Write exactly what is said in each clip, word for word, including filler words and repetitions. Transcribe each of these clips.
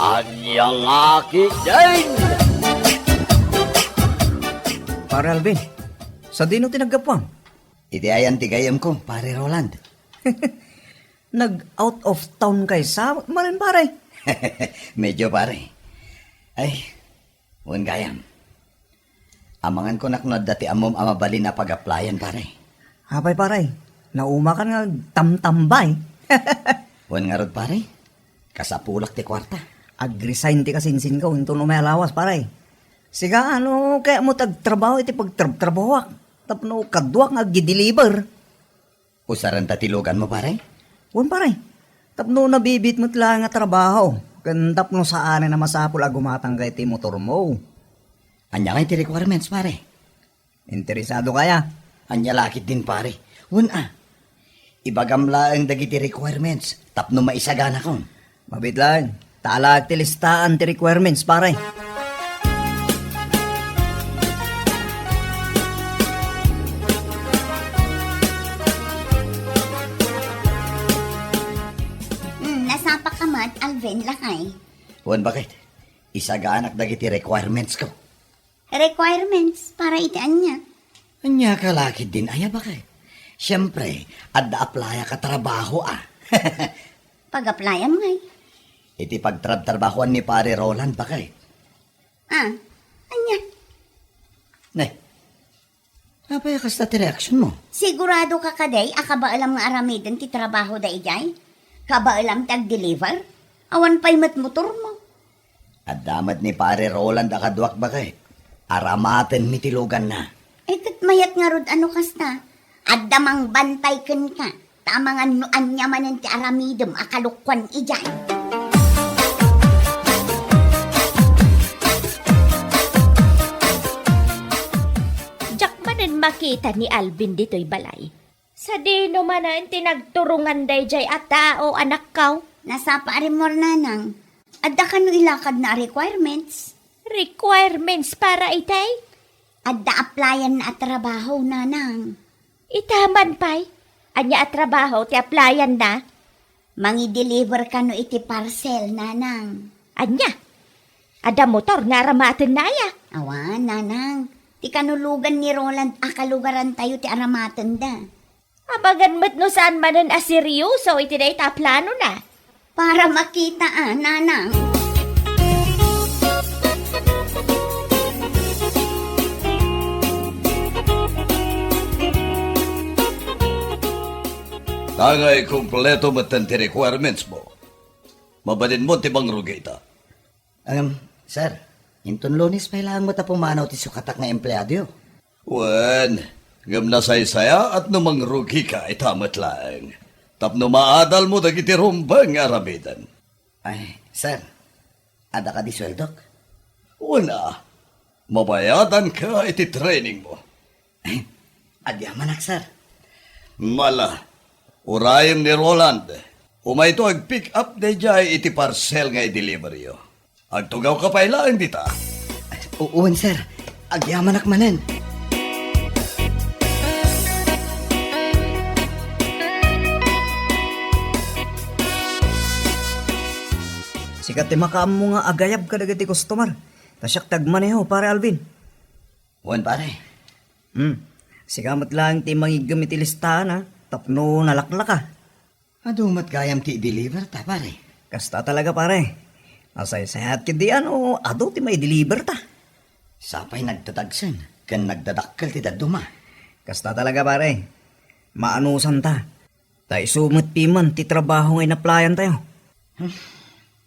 Ania nga ketdin? Pare Alvin, sadino ti naggapuam? Iti ayan ti gayyemko, Pare Roland. Nag-out of town kay sa, maren, pare? Medyo, pare. Ay, wen gayam. Amangan ko nakno adda ti ammom a mabalin a pag-applyan, pare. Apay, pare? Naumakan nga agtamtambay. Wen ngarud, pare? Kasapulak ti kuarta. Ag-resign ti kasinsinko, inton umay a lawas, pare. Sika, ano, kayatmo ti agtrabaho iti pagtrabtrabahoak? Tapno kaduak nga agi-deliver. Usarenta ti luganmo, pare? Wen, pare. Tapno nabibit met laeng a trabaho, ken tapno saanen a masapul a gumatangka iti motormo. Ania ngay ti requirements, pare? Interesado kaya? Ania la ketdin, pare? Wen a. Ibagam laeng dagiti requirements tapno maisaganakon. Mabiit laeng. Talaak ti listaan ti requirements, pare. Hmm, nasapaka met, Alvin, lakay. Wen, baket. Isaganak dagiti requirements ko. Requirements para iti ania? Ania ka la ketdin aya, baket? Siempre, adda applyak a trabaho, a. Pag-applyam ngay? Iti pagtrabtrabahoan ni Pare Roland, baket. Ah, ania? Ne, apay a kasta ti reaksionmo? Sigurado ka kadi a kabaelam nga aramiden ti trabaho da idiay? Kabaelam ti agdeliver? Awan pay met motormo. Adda met ni Pare Roland a kaduak, baket. Aramatenmi ti luganna. Eh, ket mayat ngarud a no kasta. Adda mangbantay kenka. Ta amangan no ania manen ti aramidem a kalokuan idiay. Diak manen makita ni Alvin ditoy balay. Sadino manen ti nagturongan daydiay a tao, anakko? Nasapa a rimmuar, nanang. Adda kano ilakadna a requirements? Requirements para itay? Adda applyanna a trabaho, nanang. Ita man pay? Ania a trabaho ti applyanna? Mangi-deliver kano iti parcel, nanang. Ania? Adda motor nga aramatenna aya? Awan, nanang. Ti kanulogan ni Roland a kalugarantayo ti aramatenda. Amangan met no saan manen a seryoso iti dayta a planona. Para makita a, nanang. Tangay kompleto metten ti requirements mo. Mabalinmo ti mangrugi ita. Em, sir, inton Lunes pay laeng met a pumanaw ti sukatak nga empleadoyo. Wen, ngem nasaysayaat no mangrugika ita met laeng, tapno maadalmo dagiti rumbeng nga aramiden. Ay, sir, adda kadi sueldok? Wen a, mabayadanka iti trainingmo. Eh, agyamanak, sir. Mala, urayem ni Roland. Umayto ag-pick up daydiay iti parcel nga i-deliveryo. Agtugawka pay laeng dita. U-, wen, sir. Agyamanak manen. Sika ti makaammo nga agayab kadagiti customer. Ta siak ti agmaneho, Pare Alvin. Wen, pare. Hmm. Sika met laeng ti mangiggem iti listaan, a, tapno nalaklaka. Adu met gayam ti i-deliver ta, pare. Kasta talaga, pare. Nasaysayaat ketdi a no adu ti mai-deliver ta. Sapay nagtatagsen ken nagdadakkel ti dadduma. Kasta talaga, pare. Maanusan ta. Ta isu met piman ti trabaho nga inaplayantayo. Hmm.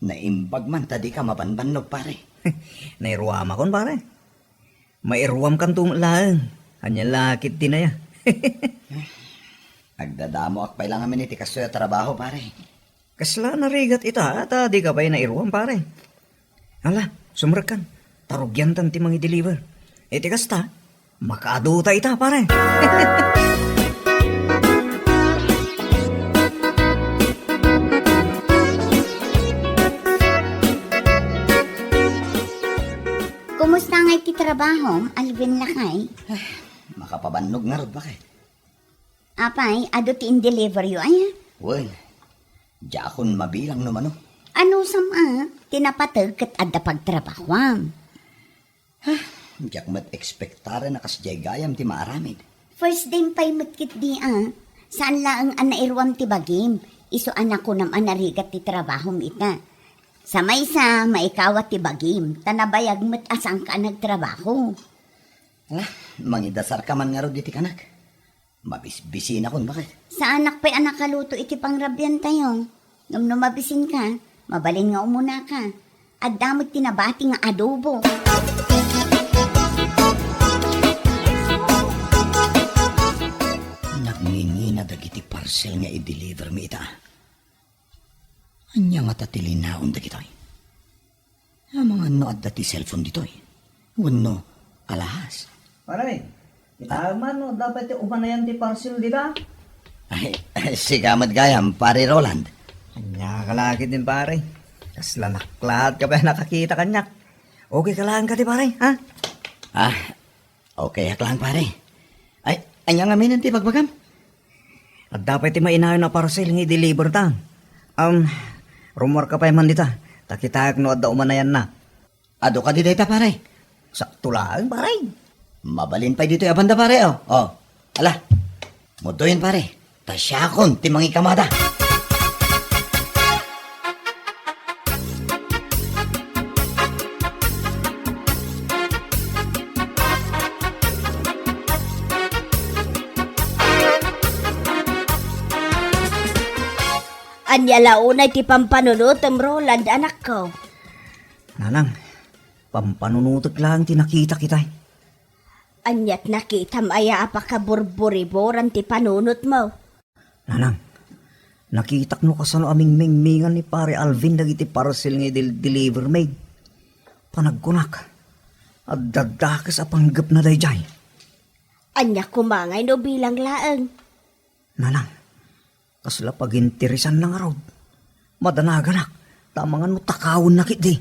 Naimbag man ta dika mabanbannog, pare. Nairuamakon, pare. Mairuamkanto met laeng. Ania la ketdin aya? Agdadamoak pay la ngamin iti kastoy a trabaho, pare. Kasla narigat ita, ta dika pay nairuam, pare. Ala, sumrekkan. Ta rugiantan ti mangi-deliver. Iti kasta, makaadu ta ita, pare. Kumusta ngay ti trabahom, Alvin lakay? Makapabannog ngarud, baket. Apay, adu ti in-deliveryo aya? Wen, diakon mabilang no mano. Anusam a, ti napateg ket adda pagtrabahuam. Diak met ekspektaren a kasdiay gayam ti maaramid. First time pay met ketdi a. Saan laeng a nairuam ti bagim, isu a nakunam a narigat ti trabahom ita. Sa maysa, maikawat ti bagim, ta nabayag met a saanka a nagtrabaho. Ala, mangidasarka man ngarud iti kanak. Mabisbisinakon, baket. Saanak pay a nakaluto iti pangrabiantayo. Ngem no mabisinka, mabalin nga umunaka. Adda met ti nabati nga adobo. Nagngingina dagiti parcel nga i-deliver mi ita. Ania ngata ti linaon dagitoy? Amangan no adda ti cellphone ditoy. Wenno alahas. Pare, kita man no adda pay ti umanayan ti parcel dita? Ay, ay, sika met gayam, Pare Roland. Ania ka la ketdin, pare? Kasla naklaat ka pay a nakakita kaniak. Okay ka laeng kadi, pare, ha? Ah, okay ak laeng, pare. Ay, ania ngamin ti bagbagam? Adda pay ti mainayon a parcel nga i-deliver ta. Um, rumuarka pay man dita, ta kitaek no adda umanayanna. Adu kadi dayta, pare? Sakto laeng, pare. Mabalin pay ditoy a banda, pare, oh. Oh. Ala. Mudoyen, pare. Ta siakon ti mangikamada. Ania la unay ti pampanunotem, Roland, anakko? Nanang, pampanunotek laeng ti nakitak itay. Aniat nakitam aya a pakaburburiburan ti panunotmo? Nanang, nakitak no kasano a mingmingmingan ni Pare Alvin dagiti parcel nga idil-deliver mi. Panagkunak, adda dakes a panggepna daydiay. Ania koma ngay no bilang laeng? Nanang, kasla paginteresanna ngarud. Madanaganak, ta amangan no takawenna ketdi.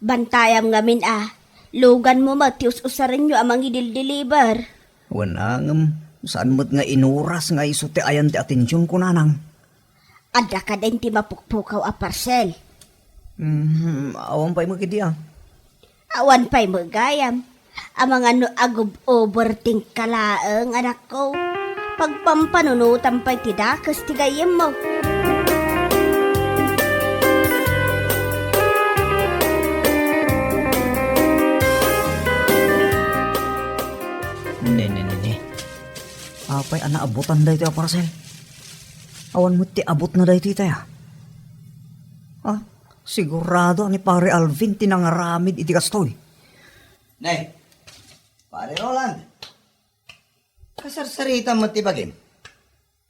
Bantayam ngamin a, luganmo met ti us-usarenyo a mangidil-deliver. Wen a, ngem saan met nga inuras nga isu ti ayan ti atensionko, nanang. Adda kadin ti mapukpukaw a parcel? Mhm, awan pay met ketdi a. Awan pay met gayam. Amangan no agub-overthink ka laeng, anakko. Pagpampanunotam pay ti dakes ti gayyemmo. Ne, ne, ne, ne. Apay a naabutan daytoy a parcel? Awan met ti abutna daytoy itay a. Ah, sigurado a ni Pare Alvin ti nangaramid iti kastoy. Ne, Pare Roland, kasarsaritam met ti bagim.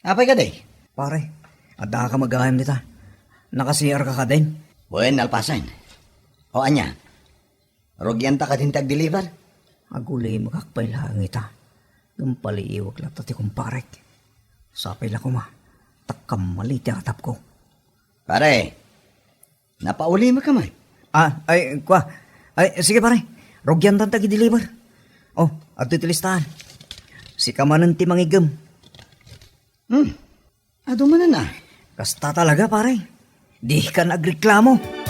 Apay kadi? Pare, adda ka met gayam dita. Naka-C R ka kadin? Wen, nalpasen. O ania? Rugianta kadin ti agdeliver? Agulimekak pay laeng ita. Ngem paliiwek latta ti kumparek. Sapay la koma, ta kammali ti aratapko. Pare, napaulimekka met. Ah, ay, kua. Ay, sige, pare. Rugiantan ti agdeliver. Oh, adtoy ti listaan. Sika manen ti mangigem. Hmm. Adu manen a. Kasta talaga, pare. Dika nagreklamo.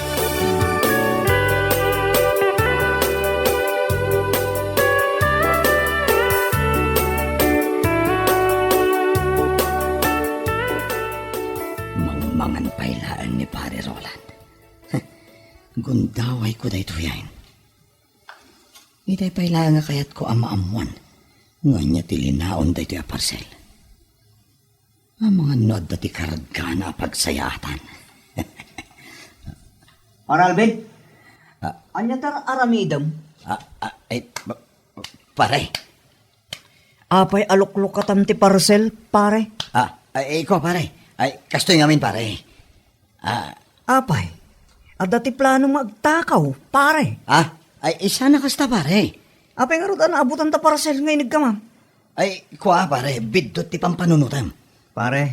Mangmangan pay laeng ni Pare Roland. Gundawayko daytoyen. Itay pay laeng a kayatko a maammuan no ania ti linaon daytoy a parcel. Amangan no adda ti kargana a pagsayaatan. Pare Alvin? Ah. Ania ti ar-aramidem? Ah, ah, ay, ba-, pare. Apay a luklukatam ti parcel, pare? Ah, ay, ikaw, pare. Ay, kastoy ngamin, pare. Ah. Apay, adda ti plano nga agtakaw, pare? Ah, ay, isana kasta, pare. Apay ngarud a naabutan ta parcel nga inigkamam? Ay, kua, pare, biddut ti pampanunotem. Pare,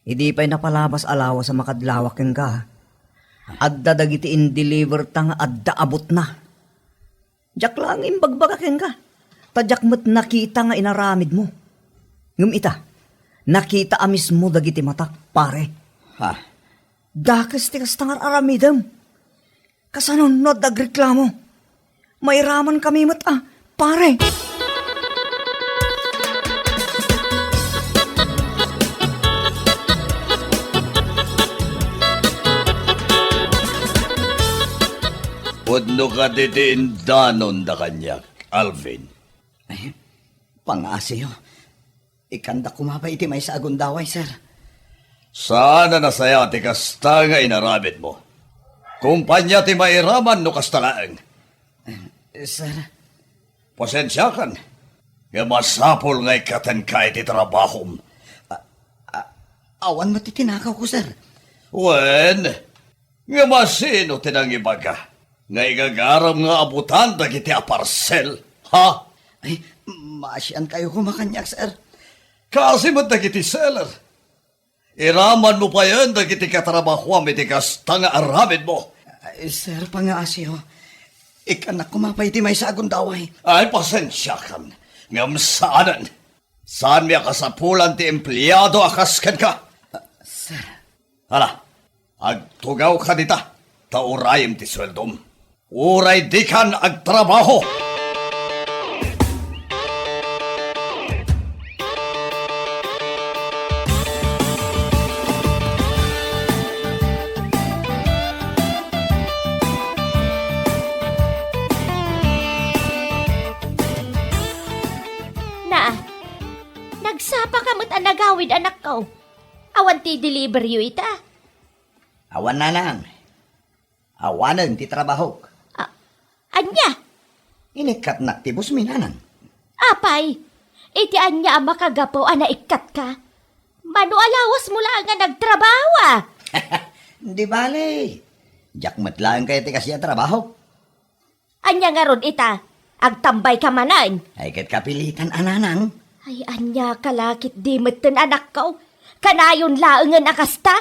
idi pay napalabas a lawas a makadlawak kenka, adda dagiti indeliver ta nga adda abutna. Diak laeng imbagbaga kenka, ta diak met nakita nga inaramidmo. Ngem ita, nakita a mismo dagiti matak, pare. Ha? Dakes ti kasta nga ar-aramidem. Kasano no adda agreklamo? Mairamankami met a, pare. Pudno kadi ti indanonda kaniak, Alvin? Ay, pangaasiyo. Ikkanda koma pay iti maysa a gundaway, sir. Saan a nasayaat ti kasta nga inaramidmo. Kompania ti mairaman no kasta laeng. Eh, sir. Pasensiakan. Nga masapul nga ikkatenka iti trabahom. A-, a-, awan met ti tinakawko, sir. Wen, ngem asino ti nangibaga nga igagaram nga abutan dagiti aparsel, ha? Ay, maasiankayo koma kaniak, sir. Kaasi met dagiti seller. Iramanmo payen dagiti katrabahoam iti kasta nga aramidmo. Ay, sir, pangaasiyo. Ikkannak koma pay iti maysa a gundaway. Ay, pasensiakan. Ngem saanen. Saanmi a kasapulan ti empleado a kas kenka. Ah, sir. Ala, agtugawka dita, ta urayem ti sueldom. Uray dikan agtrabaho! Na, nagsapa ka met a nagawid, anakko. Awan ti deliveryo ita? Awan, nanang. Awanen ti trabahok. A-, ania? Inikkatnak ti boss mi, nanang. Apay, iti ania a makagapu a naikkatka? Mano a lawasmo laeng nga nagtrabaho, a? Di bale. Diak met laeng kayat ti kastoy a trabahok. Ania ngarud ita? Agtambayka manen? Ay, ket kapilitan a, nanang. Ay, ania ka la ketdi metten, anakko? Kanayon laengen a kasta?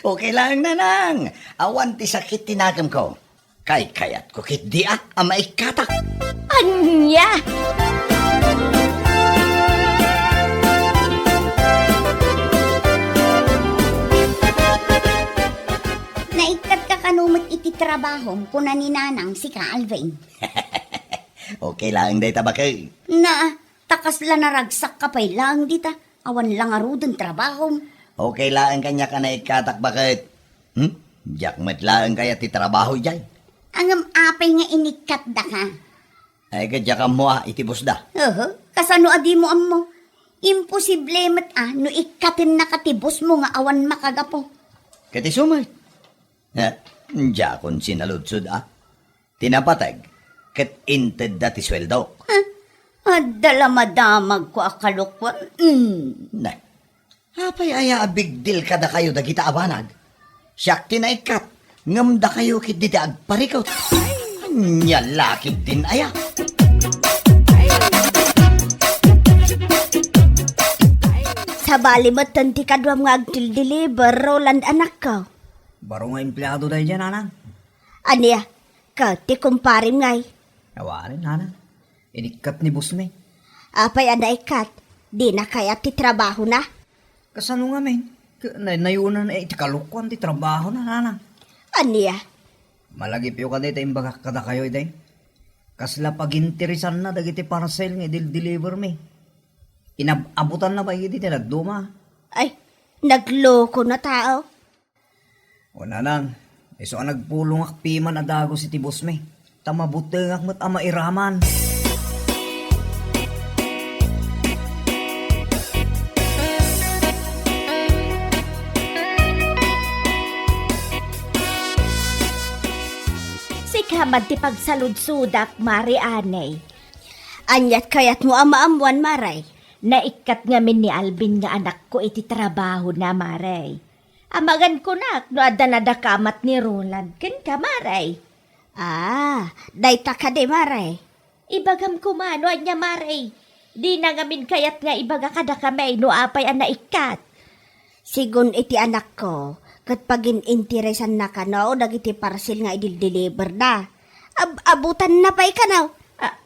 Okay laeng, nanang. Awan ti sakit ti nakemko. Kaykayatko ketdi a, a maikkatak. Ania? Naikkatka kano met iti trabahom, kuna ni nanang, sika, Alvin. Okay laeng dayta, baket. Na, ta kasla naragsakka pay laeng dita. Awan la ngaruden trabahom. Okay laeng kaniak a naikkatak, baket. Hmm? Diak met laeng kayat ti trabaho idiay. Ngem apay nga inikkatdaka? Ay, ket diak ammo a iti boss da. Oho, kasano a dimo ammo? Imposible met a no ikkatennaka ti boss mo nga awan makagapu. Ket isu met. Eh, diakon sinaludsod a. Ti napateg, ket intedda ti sueldok. Huh? Adda la madamagko a kalokuan. Mm. Ne. Apay aya a big deal kadakayo dagita a banag? Siak ti naikkat, ngem dakayo ketdi ti agparikut. Ania la ketdin aya? Sabali metten ti kaduam nga agdildiliber, Roland, anakko. Baro nga empleado daydiay, nanang. Ania? Ket ti kumparem ngay? Awanen, nanang. Inikkat ni boss mi. Apay a naikkat? Dina kayat ti trabahona? Kasano ngamin? Ke-, nay-, nayunan, eh, iti kalokuan ti trabahona, nanang. Ania? Malagipyo kadi ta imbagak kadakayo, iday. Kasla paginteresanna dagiti parcel nga idil-deliver mi. Inab-, abutanna pay iti dadduma. Ay, nagloko na tao. O, nanang, isu a nagpulongak piman a dagus iti boss mi, ta mabutengak met a mairaman. Sika man ti pagsaludsodak, Mare, anay. Aniat kayatmo a maammoan, Mare? Naikkat ngamin ni Alvin nga anakko iti trabahona, Mare. Amangan kunak no adda nadakamat ni Roland kenka, Mare. Ah, dayta kadi, Mare? Ibagam koma no ania, Mare. Dina ngamin kayat nga ibaga kadakami no apay a naikkat. Sigun iti anakko, ket pagin-interesanna kano dagiti parcel nga idildeliberda. Ab-abutanna pay kano. A-,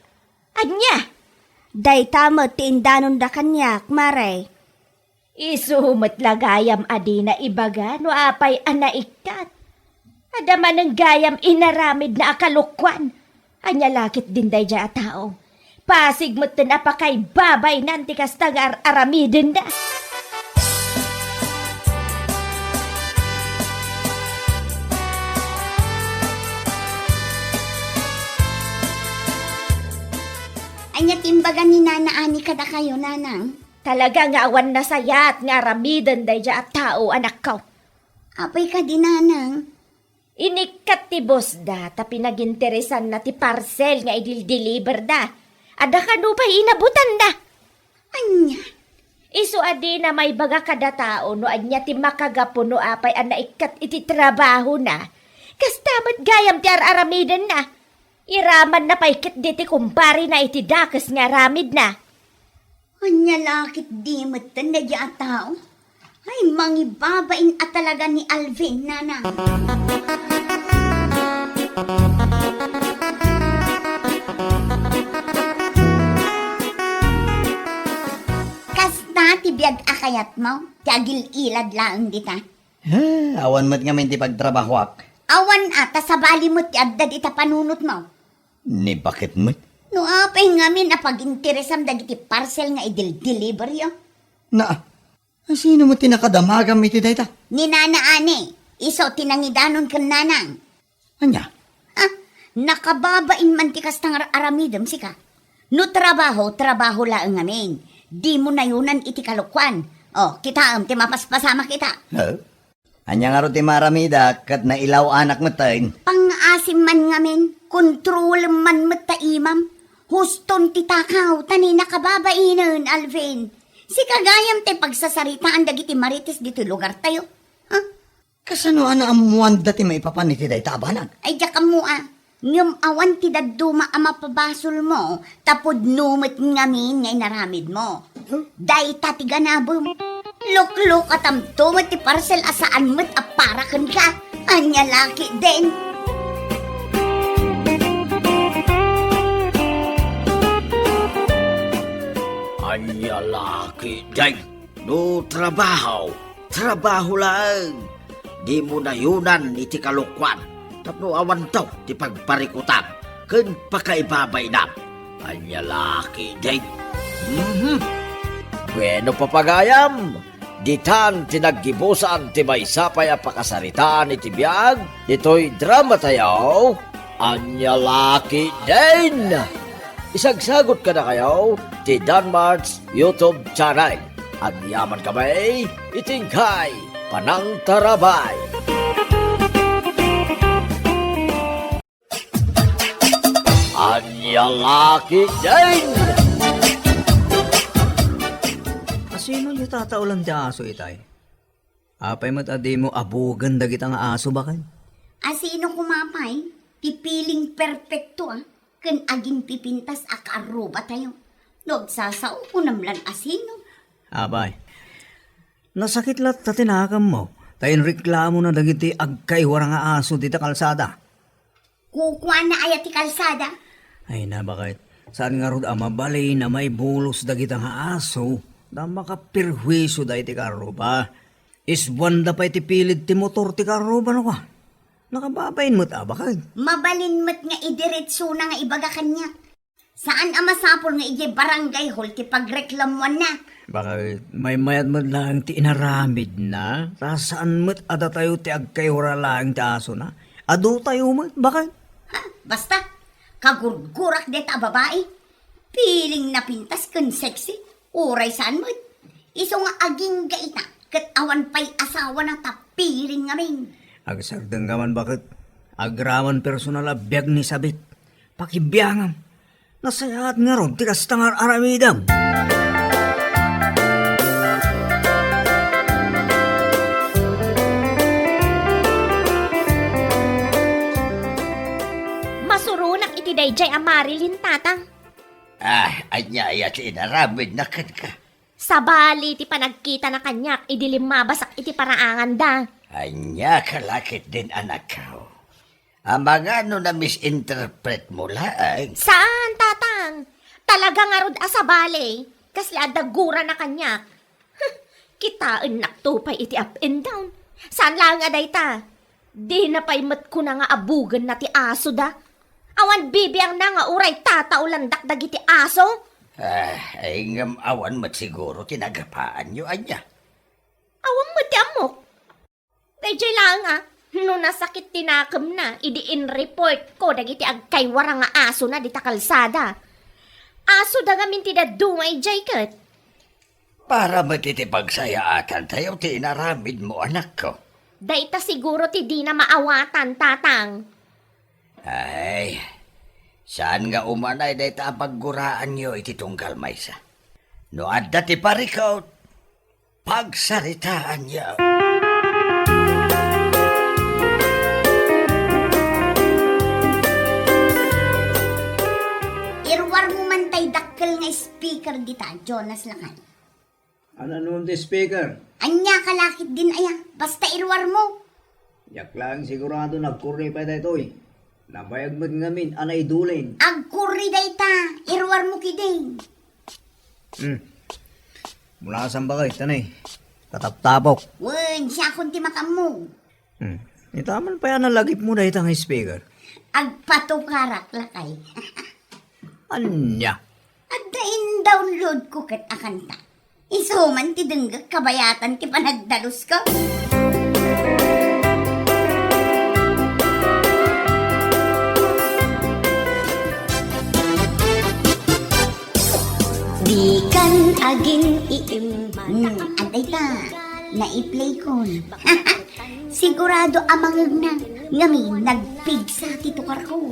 ania? Dayta met ti indanonda kaniak, Mare. Isu met la gayam a dina ibaga no apay a naikkat. Adda manen gayam inaramidna a kalokuan. Ania la ketdin daydiay a tao? Pasig metten a pakaibabaynan ti kasta nga ar-aramidenda. Ania ti imbaga ni Nana Ani kadakayo, Nanang? Talaga nga awan nasayat nga aramiden daydiay a tao, anakko. Apay kadi, Nanang? Inikkat ti boss da, ta pinaginteresanna ti parcel nga idil-deliver da. Adda kano pay inabutanda. Ania? Isu a dina maibaga kada tao no ania ti makagapu no apay a naikkat iti trabahona. Kasta met gayam ti ar-aramidenna. Iramanna pay ketdi ti kumparena iti dakes nga aramidna. Ania la ketdi metten daydiay a tao? Ay, mangibabain a talaga ni Alvin, Nanang. Kasta ti biag a kayatmo, ti agil-ilad laeng dita? Ha, awan met ngamin ti pagtrabahoak. Awan a, ta sabali met ti adda dita panunotmo. Ni baket met? No apay ngamin a paginteresam dagiti parcel nga idil-deliveryo? Na, asino met ti nakadamagam iti dayta? Ni Nana Ani, isu ti nangidanon ken Nanang. Ania? Ha? Nakababain man ti kasta nga aramidem sika. No trabaho, trabaho laeng ngamin. Dimo nayunan iti kalokuan. O, kitaem ti mapaspasamak ita. Ha? Ania ngarud ti maaramidak ket nailaw-anak metten? Pangngaasim man ngamin, kontrolem man met ta imam. Huston ti takaw, ta ni nakababainen, Alvin. Sika gayam ti pagsasaritaan dagiti marites ditoy lugartayo. Ha? Kasano a naammoanda ti maipapan iti dayta a banag? Ay, diak ammo a. Ngem awan ti dadduma a mapabasolmo, ta pudno met ngamin nga inaramidmo. Huh? Dayta ti ganabem. Luklukatamto met ti parcel a saan met a para kenka. Ania la ketdin? Ania la ketdin? No trabaho, trabaho laeng. Dimo nayunan iti kalokuan tapno awanto ti pagparikutam ken pakaibabainam. Ania la ketdin? Mhm. Bueno, papagayam, ditan ti naggibusan ti maysa pay a pakasaritaan iti biag ditoy dramatayo. Ania la ketdin? Isagsagot kadakayo ti Danmart's YouTube channel. Agyaman kami iti inkay panangtarabay. Ania la ketdin? Asino ti tataolan ti aso itay? Apay met a dimo abugen dagita nga aso, baket? Asino koma pay ti piling perpekto a ken aginpipintas a kaarrubatayo? No agsasao, kunam lan asino. Apay, nasakit latta ti nakemmo, ta inreklamona dagiti agkaiwara nga aso dita kalsada. Kukuana aya ti kalsada? Ay na, baket. Saan ngarud a mabalin a maibulos dagita nga aso, ta makaperhuisio da iti kaarruba. Isbuanda pay ti pilid ti motor ti kaarruba, no kua. Nakababain met a, baket. Mabalin met nga idiretsona nga ibaga kaniak. Saan a masapul nga idiay barangay hall ti pagreklamuanna. Baket, maymayat met laeng ti inaramidna, ta saan met a datayo ti agkaiwara laeng ti asona. Adotayo met, baket. Ha? Basta, kagurgurak dayta a babai. Piling napintas ken sexy. Uray saan met. Isu nga agingga ita, ket awan pay asawana ta piling ngamin. Agsardengka man, baket. Agraman personal a biag ni sabit. Pakibiangam. Nasayaat ngarud ti kasta nga ar-aramidem. Masuronak iti daydiay a Marilyn, Tatang. Ah, ania aya ti inaramidna kenka? Sabali ti panagkitana kaniak idi limmabasak iti paraanganda. Ania ka la ketdin, anakko? Amangan no na-misinterpretmo laeng? Saan, Tatang. Talaga ngarud a sabali. Kasla adda gurana kaniak. Huh, Kitaennakto pay iti up and down. Saan laeng a dayta. Dina pay met kuna nga abugenna ti asoda. Awan bibiangna nga uray tataulandak dagiti aso. Ah, ay ngem awan met siguro ti nagapaanyo, ania? Awan met ti ammok. Daydiay laeng a, no nasakit ti nakemna, idi in-report ko dagiti agkaywara nga asona dita kalsada. Asoda ngamin ti dadduma idiay ket. Para met iti pagsayaatantayo ti inaramidmo, anakko. Dayta siguro ti dina maawatan, tatang. Ay, saan nga umanay dayta a pagguraanyo iti tunggal maysa. No adda ti parikut, pagsaritaanyo. Iruarmo man tay dakkel nga speaker dita, Jonas, lakay. Ano, ano ti speaker? Ania ka lakit din aya, basta iruarmo. Diak laeng sigurado nagkurri pay daytoy. Nabayag met ngamin a naiduling. Agkurri dayta, iruarmo kidin. Hmm. Mula sa bagay, tanay. Tataptapok. Wen, siakon ti makaammo. Hmm. Itaman pay a nalagipmo dayta nga speaker. Agpatukarak lakay. Ania? Adda in-download ko ket a kanta. Isu man ti denggek kabayatan ti panagdalusko. Dikan agin-iimmat. Hmm, adda ita. Naiplay kon. Sigurado a mangegna. Ngamin, nagpigsa ti tukarko.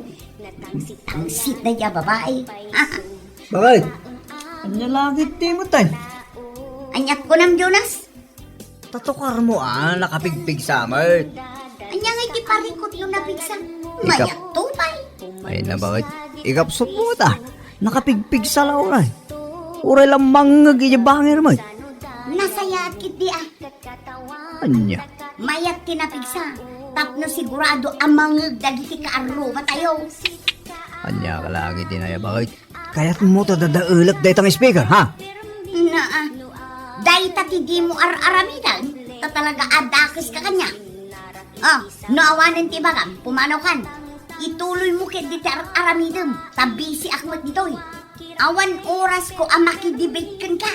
Tangsit dayta a babai. Bakit? Ania lakit ti met ay? Aniat kunam, Jonas? Tatukarmo a, nakapigpigsa met. Ania nga iti parikut no napigsa? Ikap- Mayat to pay. Ay na, bakit? Ikapsutmo ta. Nakapigpigsa la unay. Uray la mangngeg iti bangir met. Nasayaat ketdi a. Ania? Mayat ti napigsa. Tapno sigurado a mangngeg dagiti kaarrubatayo. Ania ka lagi ti nayabakit? Kayatmo ta dadaelek dayta nga speaker, ha? Naa. Dayta ti dimo ar-aramiden. Ta talaga a dakes ka kaniak. Oh, no awanen ti ibagam, pumanaw kan. Ituloymo ketdi ti ar-aramidem. Ta busy ak met ditoy. Awan orasko a makidebate kenka.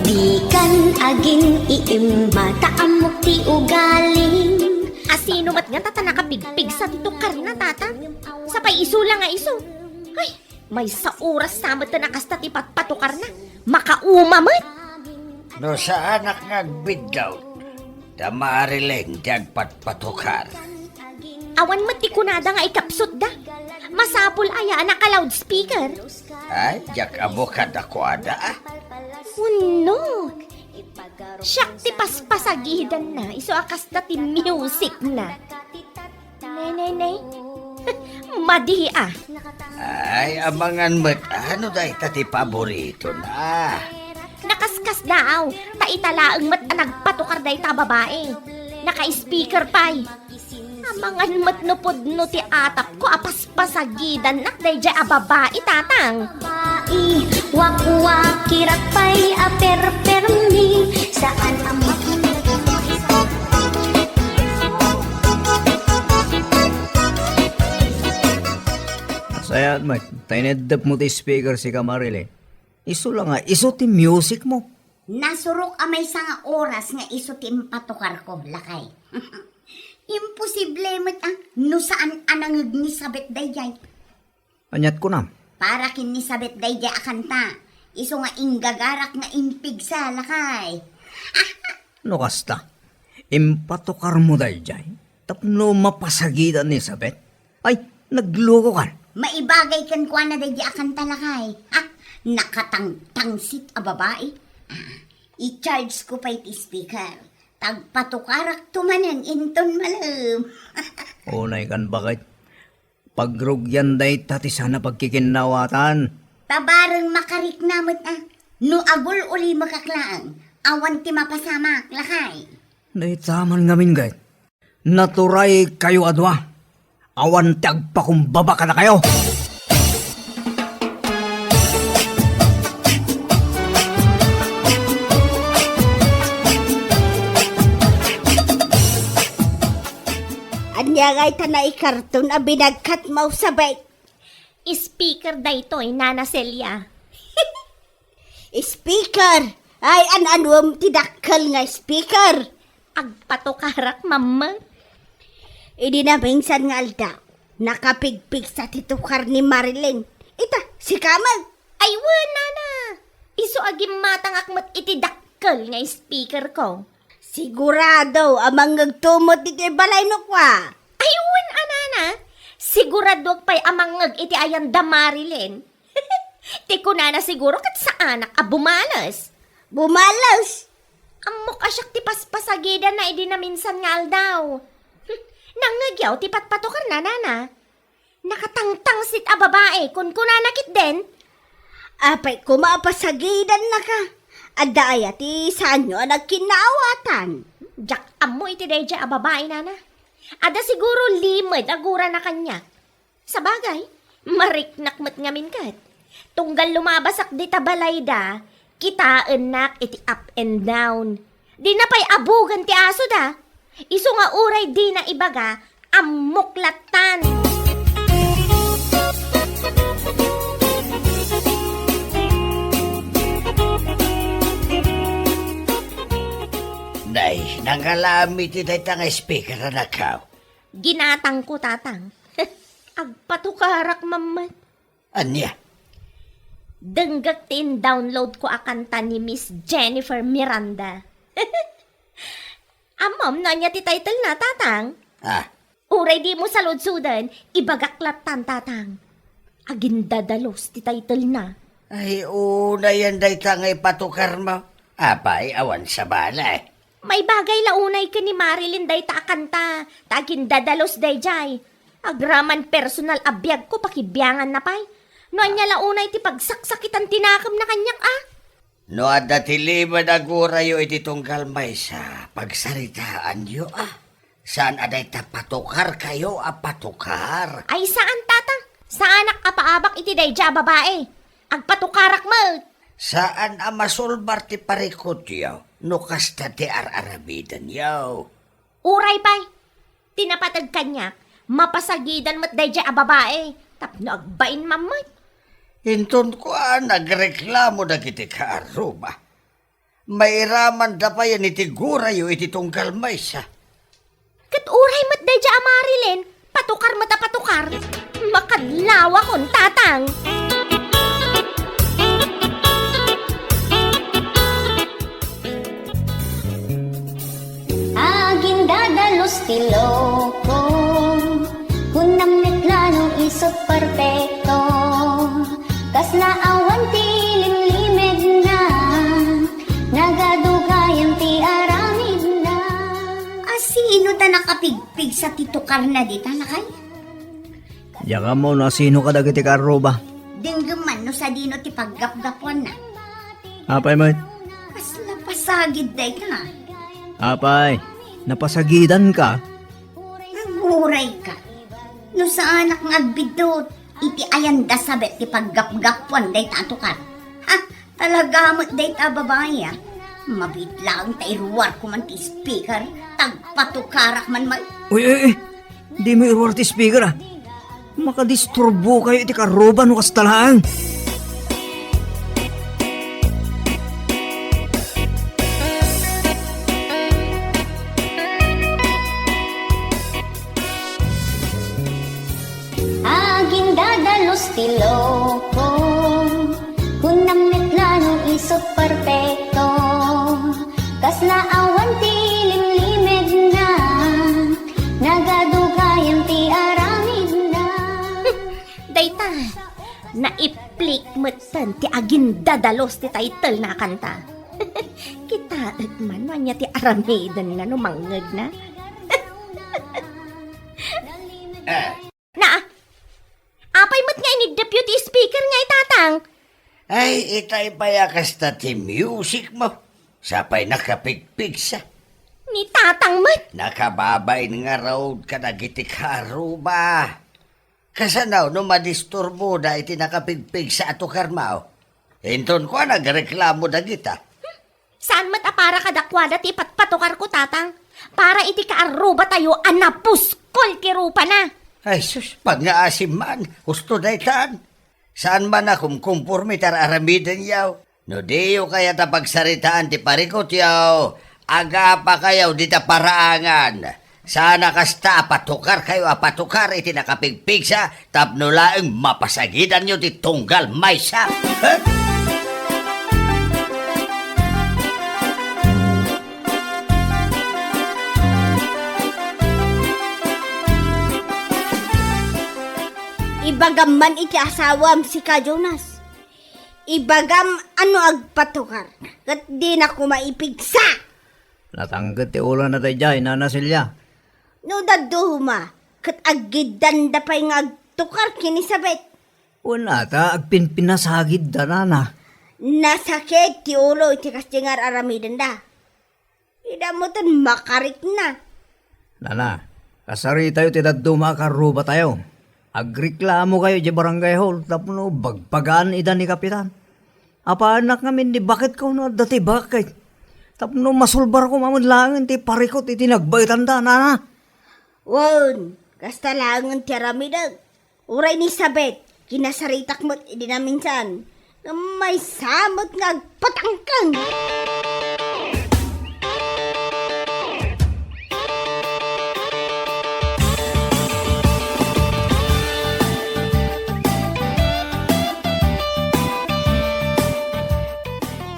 Dikan agin-iimmat ta ammok ti ugalim. Asino met nga tata nakapigpigsa ti tukarna, tata? Sapay isu la nga isu. Ay, maysa oras sa met a kasta ti patpatukarna. Makauma met. No saanak nga agbiddaw, da Marilyn ti agpatpatukar. Awan met ti kunada nga ikapsutda. Masapul aya a naka-loudspeaker? Ay, diak ammo kadakuada, a. Wenno, siak ti paspasagidanna, isu a kasta ti musicna. Nay, nay, nay. Madi a. Ay, amangan met, ano dayta ti paboritona? Nakaskasdaaw, ta ita laeng met a nagpatukar dayta a babai. Naka-speaker pay. Amangan met no pudno ti atapko a paspasagidannak daydiay a babai, tatang. Babai, wakwakirak pay a perpermi, saan a mak- Nasayaat met, ta ineddepmo ti speaker, sika, Marilyn. Isu la nga, isu ti musicmo. Nasurok a maysa nga oras nga isu ti impatukarko, lakay. Imposible met a, no saan a nangngeg ni Sabet daydiay. Aniat kunam? Para ken ni Sabet daydiay a kanta. Isu nga inggagarak nga impigsa, lakay. No kasta, impatukarmo daydiay tapno mapasagidan ni Sabet? Ay, nagluko kan. Maibagay kenkuana daydiay a kanta, lakay. Ha? Nakatangtangsit a babai. Ah, i-charge ko pay ti speaker. Tagpatukarak to manen inton malem. Unay kan, bakit? Pagrugian dayta ti saan a pagkikinnawatan. Ta bareng makarikna met a. No agul-ulimekak laeng, awan ti mapasamak, lakay. Dayta man ngamin ket, naturay kayo a dua. Awan ti agpakumbaba kadakayo. Ania ngay ta naikarton a binagkat mausabek? Speaker daytoy, Nana Celia. Speaker! Ay, an-anuem ti dakkel nga speaker? Agpatukarak, Mama. Idi naminsan nga aldaw, nakapigpigsa ti tukar ni Marilyn. Ita, sika met. Ay, wen, Nana. Isu a gimmatangak met iti dakkel nga speaker ko. Sigurado a mangngegto met iti balay no kua? Ay, wen a, Nana. Siguradoak pay a mangngeg iti ayan da Marilyn. Ti kunana siguro ket saanak a bumales. Bumales? Ammok a siak ti paspasagidanna idi naminsan nga aldaw. Hmm, nangngegyo ti patpatukarna, Nana. Nakatangtangsit a babai, kunkunana ketdin. Apay koma a pasagidannaka. Adda aya ti saanyo a nagkinnaawatan? Diak ammo iti daydiay a babai, Nana. Adda siguro limed a gurana kaniak. Sabagay, mariknak met ngamin ket. Tunggal lumabasak dita balayda, kitaennak iti up and down. Dina pay abugen ti asoda. Isu nga uray dina ibaga, ammok lattan. Nay, nangalami ti dayta nga speaker, anakko. Ginatangko, Tatang. Agpatukarak mammet. Ania? Denggek ti in-download ko a kanta ni Miss Jennifer Miranda. Ammom no ania ti title na, Tatang? Ah. Uray dimo saludsoden, ibagak lattan, Tatang. Agindadalus ti title na. Ay, unayen dayta nga ipatukarmo. Apay, awan sabali. Maibagay la unay ken ni Marilyn dayta a kanta, ta agindadalus daydiay. Agraman personal a biagko, pakibianganna pay. No ania la unay ti pagsaksakitan ti nakemna kaniak, a? No adda ti limed a gurayo iti tunggal maysa, pagsaritaanyo, a? Saan a dayta patukarkayo a patukar? Ay, saan, Tatang. Saanak a paabak iti daydiay a babai. Agpatukarak met. Saan a masulbar ti parikutyo no kasta ti ar-aramidenyo. Uray pay, ti napateg kaniak, mapasagidan met daydiay a babai tapno agbain mammet. Inton kuan, nagreklamo dagiti kaarruba. Mairamanda payen iti gurayo iti tunggal maysa. Ket uray met daydiay a Marilyn, patukar met a patukar. Makadlawakon, Tatang. Agindadalus ti loko, kunam met la no isut' perfecto. Kasla awan ti limlimedna, nagadu gayam ti aramidna. A, sino ta nakapigpigsa ti tukarna dita, lakay? Diak ammo no asino kadagiti kaarruba. Denggem man no sadino ti paggapgapuanna. Apay met? Kasla pasagid dayta. Apay, napasagidanka? Agurayka. No saanak nga agbiddut, iti ayanda sabet ti paggapgapuan dayta a tukar. Ha? Talaga met dayta a babai, a. Mabiit laeng ta iruarko man ti speaker, ta agpatukarak man met. Uy, uy, uy! Dimo iruar ti speaker, a. Makadisturbokayo iti kaarruba no kasta laeng. Agindadalus ti loko, kunam met la no isut' perfecto. Kasla awan ti limlimedna, nagadu gayam ti aramidna. Dayta, naiplik metten ti agindadalus ti title na a kanta. Kitaek man no ania ti aramidenna no mangngegna. Eh. Na, apay met nga iniddepyo ti speaker nga itatang? Ay, itay pay a kasta ti music mo. Sapay nakapigpigsa. Ni Tatang met. Nakababain ngarud kadagiti kaarruba. Kasano no madisturboda iti nakapigpigsa a tukarmo? Inton kuan, agreklamo dagita. Saan met a para kadakuada ti ipatpatukarko, Tatang. Para iti kaarrubatayo a napuskol ti rupana. Ay sus, pagngaasim man, husto daytan. Saan man a kumkumporme ti ar-aramidenyo. No diyo kayat a pagsaritaan ti parikutyo, agapakayo dita paraangan. Saan a kasta a patukarkayo a patukar iti nakapigpigsa tapno laeng mapasagidanyo ti tunggal maysa. Ibagam man iti asawam, sika, Jonas. Ibagam a no agpatukar, ket dina koma ipigsa. Natangket ti ulona daydiay, Nana Celia. No dadduma, ket aggiddanda pay nga agtukar ken ni Sabet. Wen ata, agpinpinasagidda, Nana. Nasakit ti ulo iti kasdi nga ar-aramidenda. Ida metten makarikna. Nana, kasaritayo ti dadduma a karrubatayo. Agreklamokayo idiay barangay hall tapno bagbagaan ida ni Kapitan. Apaannak ngamin ni baketko no adda ti bakit. Tapno masulbarko manen laengen ti parikut iti nagbaetanda, Nana. Wen, kasta laengen ti aramidek. Uray ni Sabet, kinasaritak met idi naminsan. Ngem maysa met nga agpatangken.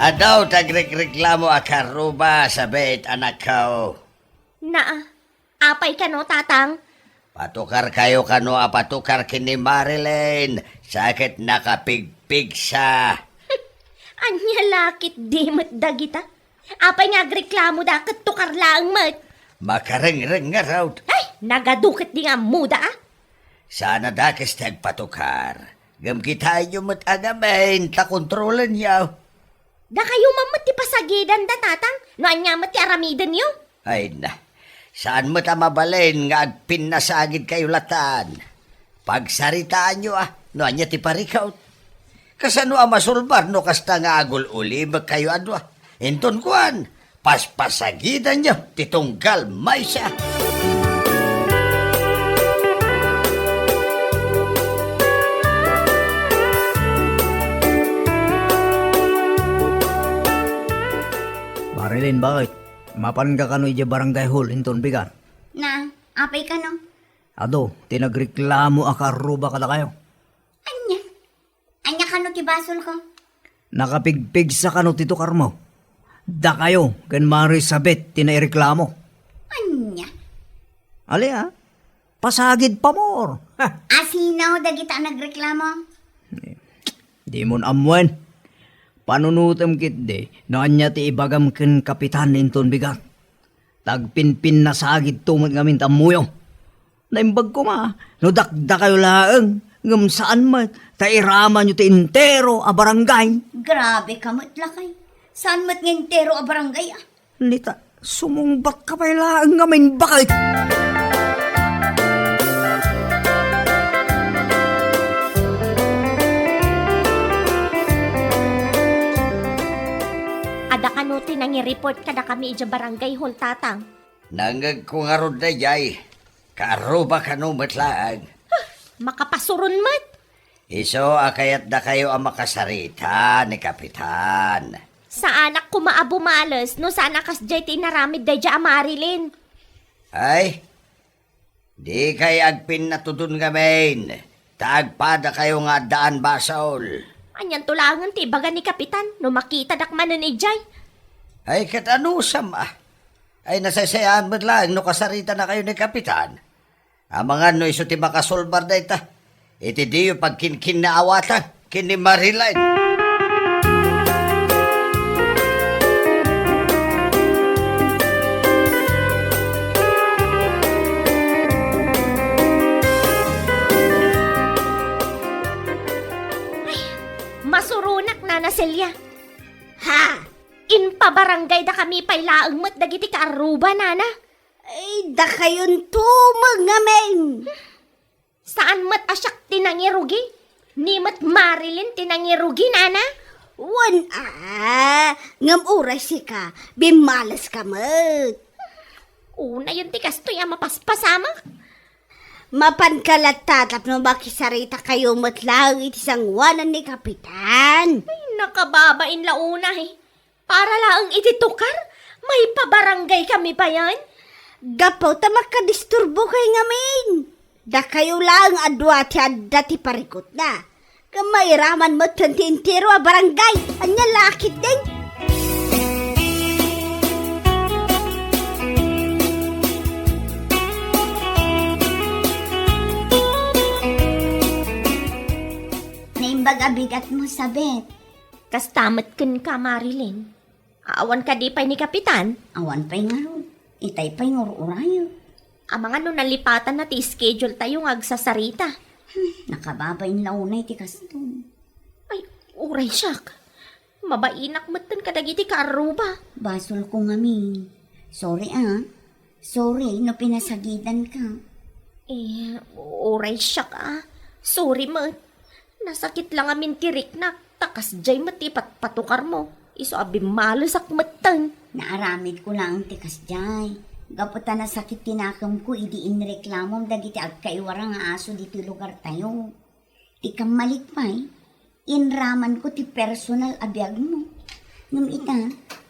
Adu ti agrikreklamo a karruba, Sabet, anakko. Naa, apay kano, Tatang? Patukarkayo kano a patukar ken ni Marilyn, sa ket nakapigpigsa. Ania la ketdi met dagita? Apay nga agreklamoda ket tukar laeng met? Makarengreng ngarud. Ay, nagadu ketdi nga ammoda, a? Saan a dakes ti agpatukar. Ngem kitaenyo met a ngamin ta kontrolenyo. Dakayo man met ti pasagidanda, Tatang, no ania met ti aramidenyo. Ay na, saan met a mabalin nga agpinnasagidkayo latan. Pagsaritaanyo a no ania ti parikut. Kasano a masulbar no kasta nga agul-ulimekkayo a dua? Inton kuan, paspasagidanyo ti tunggal maysa. Marilyn, bakit? Mapanka kano idiay barangay hall inton bigat? Na, apay kano? Adu ti nagreklamo a karruba kadakayo. Ania? Ania kano ti basolko? Nakapigpigsa kano ti tukarmo? Dakayo ken Marisabet ti naireklamo. Ania? Ali, a? Pasagid pamor. Ha! Asino dagita a nagreklamo? Dimon ammoen. Panunotem ketdi no ania ti ibagam ken Kapitan inton bigat. Ta agpinpinnasagidto met ngamin ti ammoyo. Naimbag koma no dakdakayo laeng, ngem saan met ta iramanyo ti entero a barangay. Grabe ka met, lakay. Saan met nga entero a barangay, a? Nita, sumungbat ka pay laeng ngamin, bakit? Adda kano ti nangireport kadakami idiay barangay hall, Tatang. Nangngegko ngarud daydiay. Kaarruba kano met laeng. Makapasuron met. Isu a kayatdakayo a makasarita ni Kapitan. Saanak koma a bumales no saan a kasdiay ti inaramid daydiay a Marilyn. Ay, dikay agpinnatudon ngamin, ta agpadakayo nga addaan basol. Anianto laengen ti ibaga ni Kapitan no makitadak manen idiay? Ay, ket anusam a? Ay, nasaysayaan met laeng no kasaritanakayo ni Kapitan. Amangan no isu ti makasulbar dayta iti diyo pagkinkinnaawatan ken ni Marilyn. Ay, masuronak, Nana Celia. Ha? Impa Barangay da kami pay laeng met dagiti kaarruba, nana. Ay, dakayonto met ngamin. Saan met a siak ti nangirugi? Ni met Marilyn ti nangirugi, nana? Wen a, ngem uray sika, bimmales ka met. Unayon ti kastoy a mapaspasamak. Mapanka latta tapno makisarita kayo met laeng iti sangoanan ni Kapitan. Ay, nakababain la unay. Para laeng iti tukar, maipabarangay kami payen. Gapu ta makadisturbo kay ngamin. Dakayo laeng a dua ti adda ti parikutna. Ngem mairaman metten ti entero a barangay. Ania la ketdin? Naimbag a bigat mo, Sabet. Kasta met kenka, Marilyn. Awan kadi pay ni Kapitan? Awan pay ngarud. Itay pay ngur-urayo. Amangan no nalipatanna ti schedule tayo nga agsasarita. Hmm, nakababain la unay ti kaston. Ay, uray siak. Mabainak metten kadagiti kaarruba. Basol ko ngamin. Sorry, ah. Sorry no pinasagidanka. Eh, uray siak, ah. Sorry met. Nasakit la ngamin ti riknak, ta kasdiay met ti ipatpatukarmo. Isu a bimmalesak metten. Naaramidko laeng ti kasdiay. Gapu ta nasakit ti nakemko idi inreklamom dagiti agkaiwara nga aso ditoy lugartayo. Ti kammalik pay, inramanko ti personal a biagmo. Ngem ita,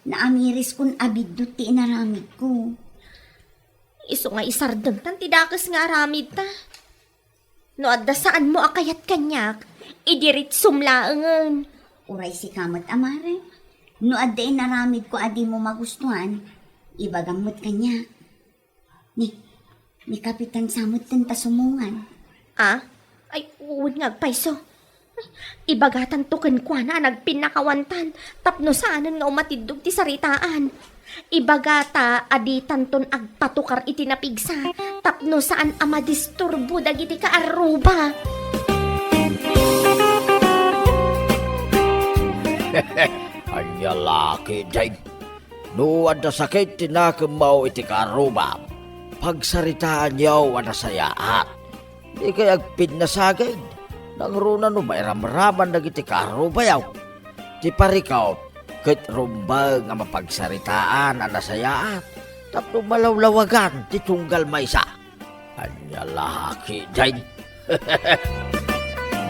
naamiriskon a biddut ti inaramidko. Isu nga isardengtan ti dakes nga aramidta. No adda saanmo a kayat kaniak, idiritsom laengen. Uray sika met, Amare. No adda inaramidko a dimo magustuan, ibagam met kaniak. Ni, ni Kapitan sa metten ta sumungan. Ah? Ay, wen nga agpayso. Ibagatanto kenkuana a nagpinnakawantan tapno saanen nga umatiddog ti saritaan. Ibagata a ditanton agpatukar iti napigsa tapno saan a madisturbo dagiti kaarruba. Ania la ketdin? No adda sakit ti nakemmo iti kaarrubam, pagsaritaanyo a nasayaat. Dikay agpinnasagid, nangruna no mairamraman dagiti kaarrubayo. Ti parikop ket rumbeng a mapagsaritaan a nasayaat tapno malawlawagan ti tunggal maysa. Ania la ketdin?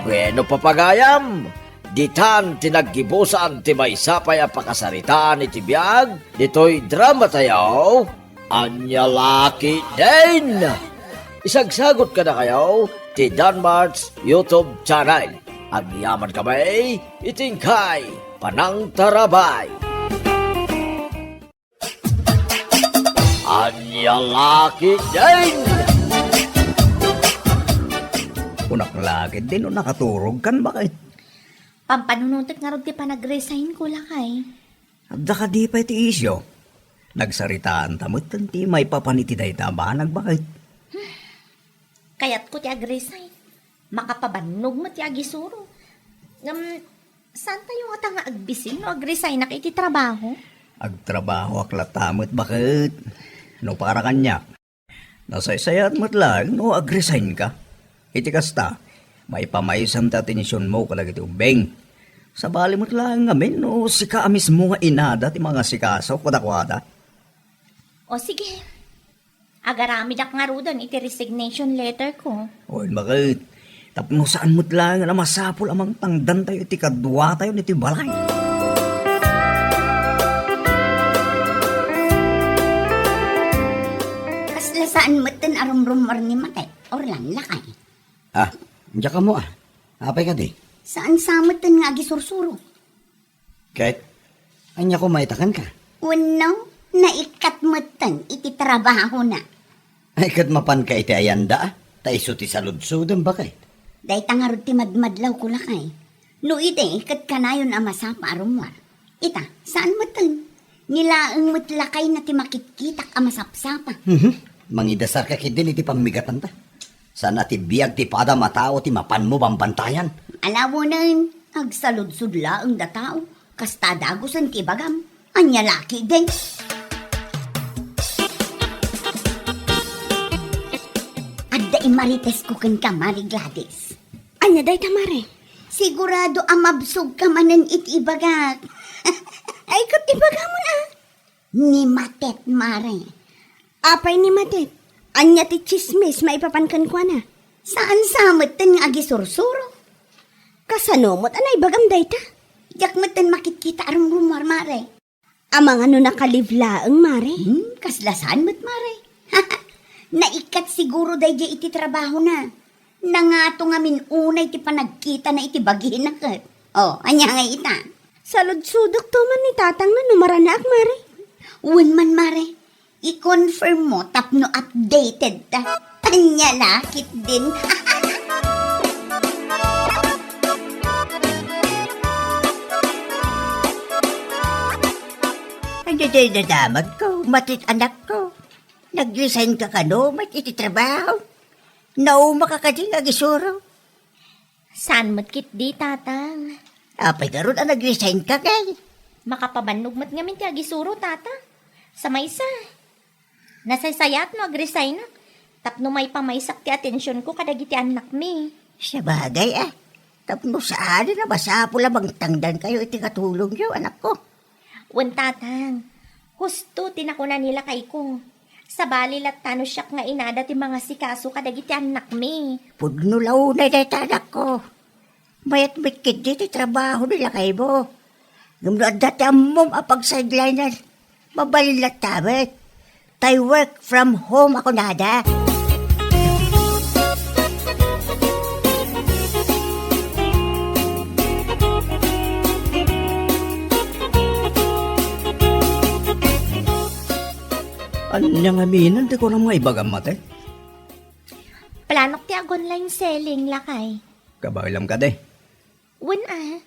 Bueno, papagayam, ditan ti naggibusan ti maysa pay a pakasaritaan iti biag ditoy dramatayo. Ania la ketdin? Isagsagot kadakayo ti Danmart's YouTube channel. Agyaman kami iti inkay panangtarabay. Ania la ketdin? Kunak la ketdin no nakaturogkan, baket. Pampanunotek ngarud ti panag-resign ko, lakay. Adda kadi pay ti isyu? Nagsaritaanta met ti maipapan iti dayta a banag, baket. Kayatko ti ag-resign. Makapabannog met ti agisuro. Ngem, saantayo ngata nga agbisin no ag-resignak iti trabaho? Agtrabahoak latta met, baket. No para kaniak, nasaysayaat met laeng no ag-resignka. Iti kasta, maipamaysam ti atensionmo kadagiti ubbing. Sabali met laeng ngamin no sika a mismo nga inada ti mangasikaso kadakuada. O sige, agaramidak ngaruden iti resignation letter ko. Wen, baket. Tapno saan met laeng a masapul a mangtangdantayo iti kaduatayo iti balay. Kasla saan metten a rumrummuar ni Matek, Orlan, lakay. Ah, diak ammo, ah. Apay kadi? Saan sa metten nga agisursuro? Ket, ania koma ita kenka? Wenno, naikkat metten iti trabahona. Ay, ket mapanka iti ayanda, ah, ta isu ti saludsodem, baket. Dayta ngarud ti madmadlawko, lakay. No idi, ket kanayon a masapa a rummuar. Ita, saan metten? Ni laeng met lakayna ti makitkitak a masapsapa. Mhm. Mangidasarka ketdin iti pammigatanta. Saan a ti biag ti padam a tao ti mapanmo bambantayan. Alawonen, agsaludsod laeng da tao, kasta a dagusen ti ibagam. Ania la ketdin? Adda immaritesko kenka, Mare Gladys. Ania dayta, Mare? Sigurado a mabsogka manen iti ibagak. Ay, ket ibagamon, a. Ni Matet, Mare. Apay ni Matet? Ania ti tsismis maipapan kenkuana? Saan sa metten nga agisursuro? Kasano met a naibagam dayta? Diak metten makitkita a rumrumuar, Mare. Amangan no naka-leave laeng, Mare? Hmm, kasla saan met, Mare. Naikkat siguro daydiay iti trabahona. Nangato ngamin unay ti panagkitana iti bagina ket. O, ania ngay ita? Saludsodek to man ni tatangna no maranaak, Mare. Wen man, Mare. I-confirm mo tapno updated ta. Ania la ketdin. Ay, daydiay nadamagko, Matet anakko. Nag-resign ka kano met iti trabaho? Naumaka kadi nga agisuro? Saan met ketdi, Tatang. Apay garud a nag-resign ka, kay? Makapabannog met ngamin ti agisuro, Tata. Sa maysa, nasaysayaat no ag-resignak tapno maipamaysak ti atensionko kadagiti annakmi. Sabagay, a. Tapno saanen a masapul a mangtangdankayo iti katulongyo, anakko. Wen, Tatang, husto ti nakuna ni lakayko. Sabali latta no siak nga inada ti mangasikaso kadagiti annakmi. Pudno la unay dayta, anakko. Mayat met ketdi ti trabaho ni lakaymo. Ngem no adda ti ammom a pagsidelinen, mabalin latta met. Tay work from home a kunada. Ania ngamin ti kunam nga ibagam, Matet? Planok ti ag-online selling, lakay. Kabaelam kadi? Wen a.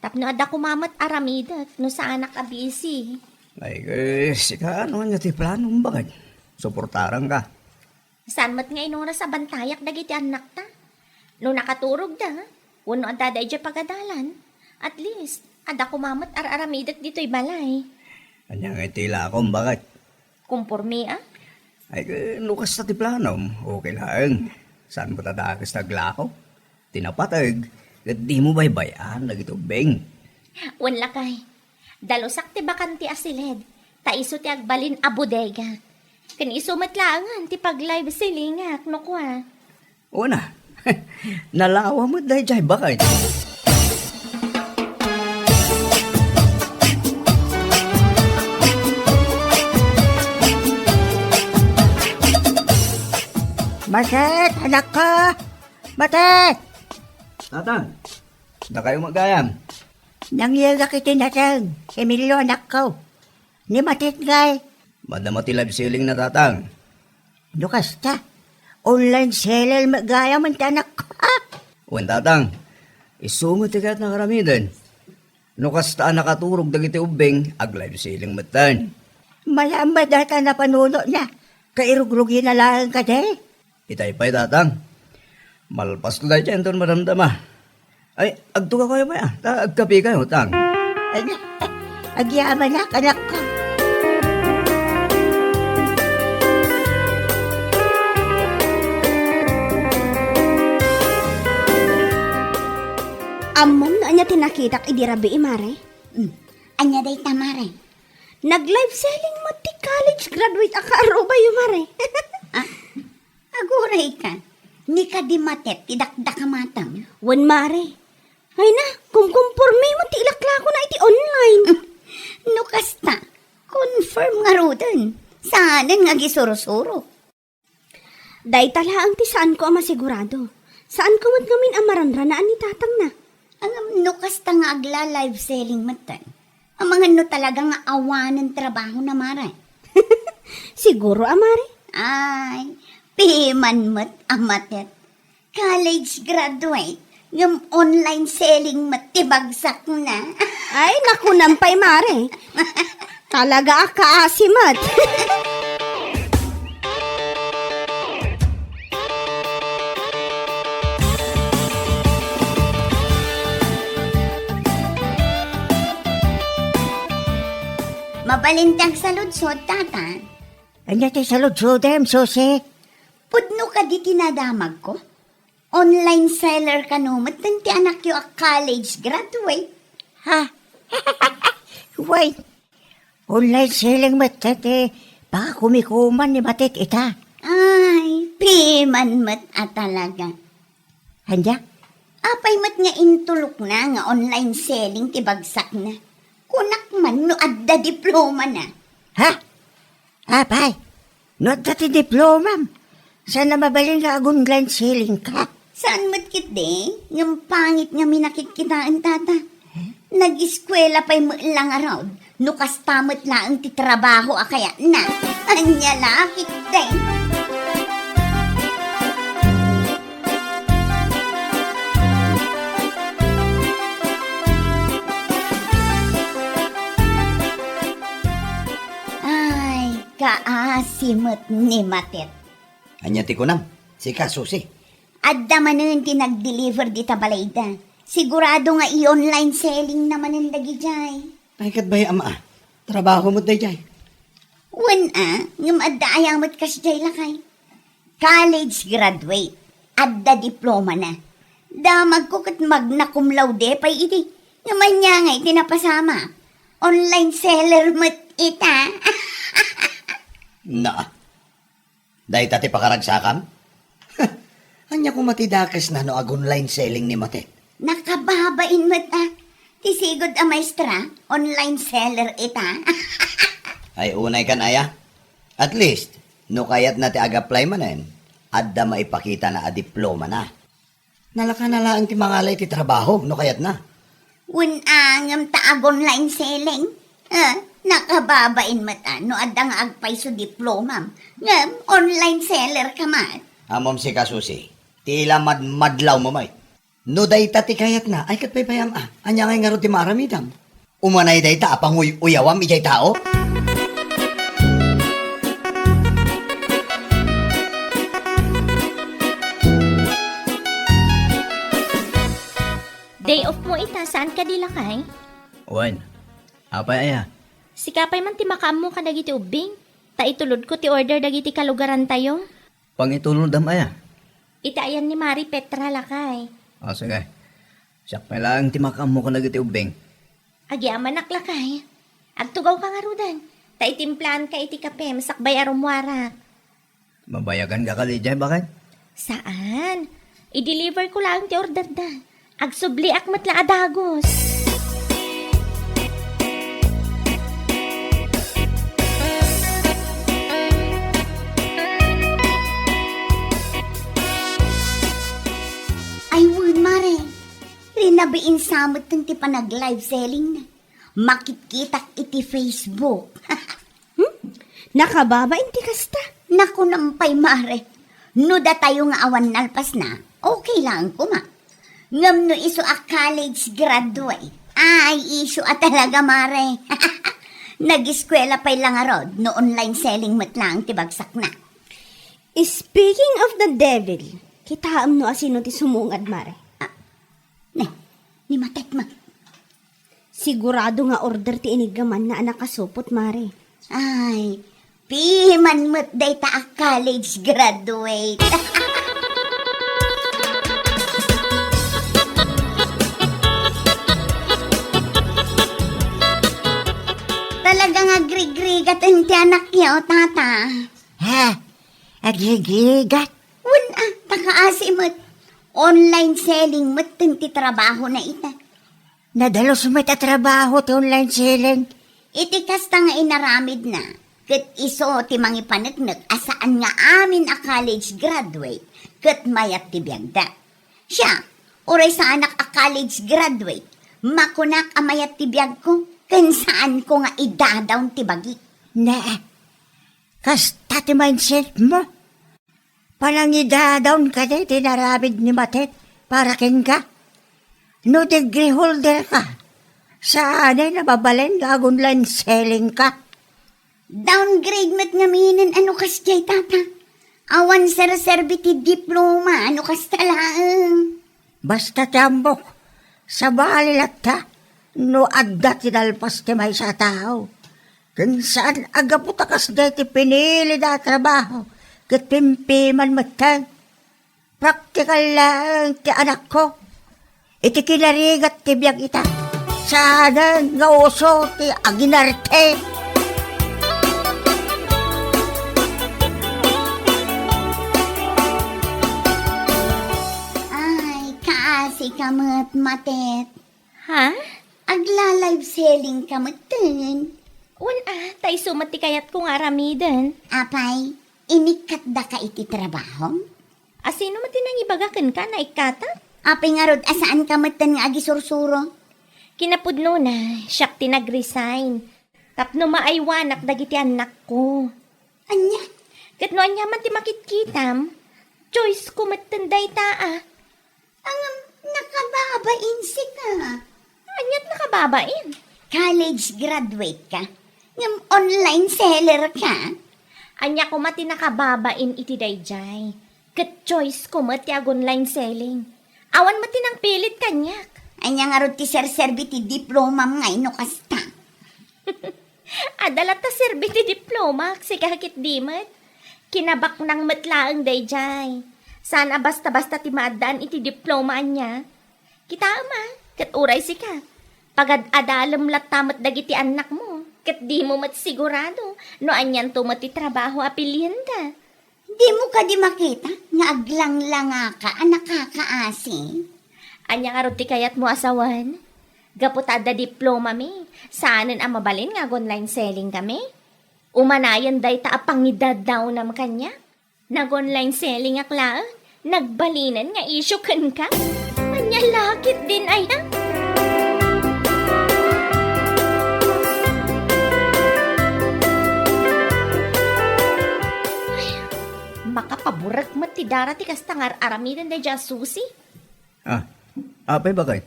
Tapno adda koma met aramidek no saanak a busy. Ay, eh, sika, no ania ti planom, baket? Suportaranka. Saan met nga inoras a bantayak dagiti annakta. No nakaturogda, wenno adda daydiay pagadalan, at least, adda koma met ar-aramidek ditoy balay. Ania nga iti lakom, baket? Kompormi, a? Ay, eh, no kasta ti planom, okay laeng. Saan met a dakes ti aglako? Ti napateg, ket dimo baybay-an dagiti ubbing. Wen lakay, dalusak ti bakante a siled, ta isu ti agbalin a bodega. Ken isu met laengen ti pag-live sellingak, no kua. Wen a, nalawa met daydiay baket. Matet, anakko! Matet! Tatang, dakayo met gayam. Nangyegak iti nateng, Emilio, anakko. Ni Matet ngay. Madama ti live selling na, Tatang. No kasta, online seller met gayam ti anakko. Wen, Tatang, isu met ti kayatna nga aramiden. No kasta a nakaturog dagiti ubbing, ag-live selling metten. Mayat met dayta napanunotna, kairugrugina laeng kadi? Itay pay, Tatang. Malpasko dayta inton madamdama. Ay, agtugaw kayo pay, a, ta agkape kayo, Tang. Ay, agyamanak, anakko. Ammom no ania ti nakitak idi rabii, Mare? Hmm. Ania dayta, Mare? Nag-live selling met ti college graduate a kaarubayo, Mare. Ah? Agurayka, ni kadi Matet ti dakdakamatam? Wen, Mare. Ay na, kumkumpormi met ti ilaklakona iti online. No kasta, confirm ngaruden. Saanen nga agisursuro. Dayta laeng ti saanko a masigurado. Saanko met ngamin a maranranaan ni tatangna. Ngem no kasta nga agla-live selling metten, amangan no talaga nga awanen trabahona, Mare. Siguro a, Mare. Ay, piman met a Matet. College graduate, ngem online selling met ti bagsakna. Ay, nakunam pay, Mare. Talaga a kaasi met. Mabalin ti agsaludsod, tata. Ania ti saludsodem, Susi? Pudno kadi ti nadamagko? Online seller kano met ti anakyo a college graduate. Ha? Way, online selling met ti pakakumikuman ni Matet ita. Ay, piman met a talaga. Ania? Apay met nga intulokna nga online selling ti bagsakna? Kunak man no adda diplomana. Ha? Apay, no adda ti diplomam, saan a mabalin nga ag-online selling ka? Saan met ketdi, ngem pangit nga minakit kitaen, tata. Nag-eskuela pay met la ngarud, no kasta met laeng ti trabaho a kayatna. Ania la ketdi? Ay, kaasi met ni Matet. Ania ti kunam? Sika, Susi. Adda manen ti nag-deliver dita balayda. Sigurado nga i-online selling na manen dagidiay. Ay, ket bay, ama, ah. Trabaho met daydiay. Wen a, ngem adda aya met kasdiay, lakay. College graduate. Adda diplomana. Damagko ket magna cum laude pay idi. Ngem ania ngay ti napasamak? Online seller met ita. Na, dayta ti pakaragsakam? Ania koma ti dakesna no ag-online selling ni Matet? Nakababain met a. Ti sigud a maestra, online seller ita. Ay, unay kan aya. At least, no kayatna ti ag-apply manen, adda maipakitana a diplomana. Nalaka na laeng ti mangala iti trabaho no kayatna. Wen a, ngem ta ag-online selling? Ah, nakababain met a no adda nga agpayso diplomam. Ngem online seller ka met. Ammom sika, Susi, ti ila madmadlaw mo met. No dayta ti kayatna, ay ket paypayam a. Ania ngay ngarud ti maaramidam? Umanay dayta a panguy-uyawam idiay tao? Day off mo ita, saan kadi, lakay? Wen. Apay aya? Sika pay man ti makaammo kadagiti ubbing, ta itulodko ti order dagiti kalugarantayo. Pangitulodam aya? Iti ayan ni Mari Petra, lakay. Ah, sige. Siak pay laeng ti makaammo kadagiti ubbing. Agyamanak, lakay. Agtugawka ngaruden, ta itimplaanka iti kape, masakbay a rummuarak. Mabayagan ka kadi idiay, baket? Saan. I-deliver ko laeng ti orderda. Agsubliak met la a dagus. Ay, wen, Mare. Rinabiin sa met ti panag-live selling na. Makitkitak iti Facebook. Hmm? Nakababain ti kasta? Nakunam pay, Mare. No datayo nga awan nalpasna, okay lang koma. Ngem no isu a college graduate, ay, isu a talaga, Mare. Nag-eskuela pay la ngarud no online selling met laeng ti bagsakna. Speaking of the devil, kitaem no asino ti sumungad, Mare. Ah, ne, ni Matet met. Sigurado nga order ti iniggamanna a nakasupot, Mare. Ay, piman met dayta a college graduate. Talaga nga agrigrigat ti anakyo, tata. Ha? Agrigrigat? Wen a, ta kaasi met. Online selling met ti trabahona ita. Nadalus met a trabaho ti online selling. Iti kasta nga inaramidna, ket isu ti mangipaneknek a saan nga amin a college graduate ket mayat ti biagda. Siak, uray saanak a college graduate, makunak a mayat ti biagko, ken saanko nga idadawn ti bagik. Ne, kasta ti mindset mo? Panangidadawn kadi ti inaramid ni Matet para kenka? No degree holder ka, saan a mabalin nga ag-online selling ka? Downgrade met ngaminen a no kasdiay, tata. Awan serserbi ti diploma a no kasta laeng. Basta ti ammok, sabali latta no adda ti nalpas ti maysa a tao. Ken saan a gapu ta kasdiay ti pinilida a trabaho, ket pimpiman metten. Praktikal laeng ti anakko. Iti kinarigat ti biag ita, saanen nga uso ti aginarte. Ay, kaasi ka met, Matet. Ha? Agla-live selling ka metten. Wen a, ta isu met ti kayatko nga aramiden. Apay, inikkatdaka iti trabahom? A sino met ti nangibaga kenka, naikkatak? Apay ngarud a saan ka metten nga agisursuro? Kinapudnona, siak ti nag-resign. Tapno maaywanak dagiti annakko. Ania? Ket no ania man ti makitkitam, choice ko metten dayta a. Ngem nakababain sika. Aniat nakababain? College graduate ka, ngem online seller ka. Ania koma ti nakababain iti daydiay? Ket choice ko met ti ag-online selling. Awan met ti nangpilit kaniak. Ania ngarud ti serserbi ti diplomam ngay no kasta? Adda latta serbi ti diplomak, sika ket di met. Kinabaknang met laeng daydiay. Saan a basta-basta ti maaddaan iti diploma ania. Kitaem a, ket uray sika, pagad-adalem latta met dagiti annakmo, ket dimo met sigurado no anianto met ti trabaho a pilienda. Dimo kadi makita nga aglanglangaka a nakakaasi? Ania ngarud ti kayatmo a sawen? Gapu ta adda diplomami, saanen a mabalin nga ag-online selling kami? Umanayen dayta a pangidadawnam kaniak. Nag-online selling ak laeng, nagbalinen nga isyu kenka? Ania la ketdin aya? Ay, makapaburek met ti dara ti kasta nga ar-aramiden daydiay a Susi. Ah, apay baket?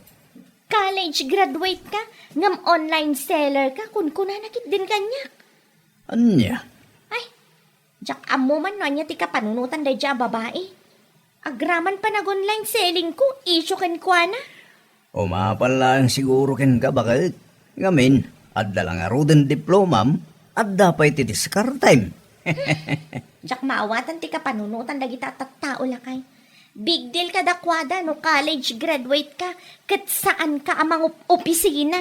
College graduate ka, ngem online seller ka, kunkunana ketdin kaniak. Ania? Ay, diak ammo man no ania ti kapanunotan daydiay a babai. Agraman pay nag-online selling ko, isyu kenkuana. Umapan laeng siguro kenka, baket. Ngamin, adda la ngaruden diplomam, adda pay ti diskartem. Diak maawatan ti kapanunotan dagita a tattao, lakay. Big deal kadakuada no college graduate ka ket saanka a mangup-opisina.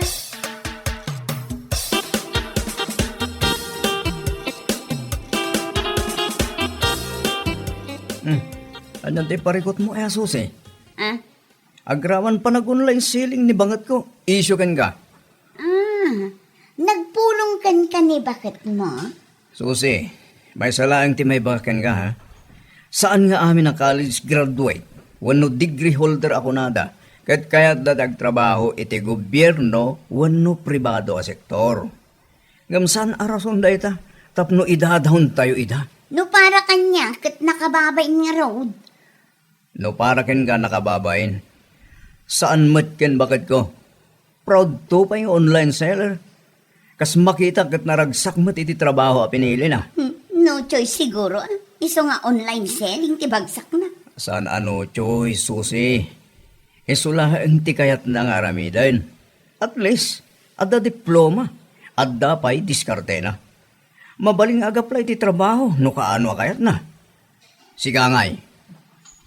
Hmm. Ania ti parikutmo, a Susi? Ah? Agraman pay nag-online selling ni bangetko. Isyu kenka. Ah, nagpulong kenka ni baketmo? Susi, maysa laeng ti maibaga kenka, ha? Saan nga amin a college graduate wenno degree holder a kunada ket kayatda ti agtrabaho iti gobierno wenno pribado a sektor. Ngem saan a rason dayta tapno idadawntayo ida. No para kaniak ket nakababain ngarud. No para kenka, nakababain. Saan met ken baketko. Proudto pay nga online seller. Kas makitak ket naragsak met iti trabaho a pinilina. Hmm, no choice siguro, ah. Isu nga online selling ti bagsakna. Saan a no choice, Susi. Isu laeng ti kayatna nga aramiden. At least, adda diploma, adda pay diskartena. Mabalin nga agaplay ti trabaho no kaano a kayatna. Sika ngay,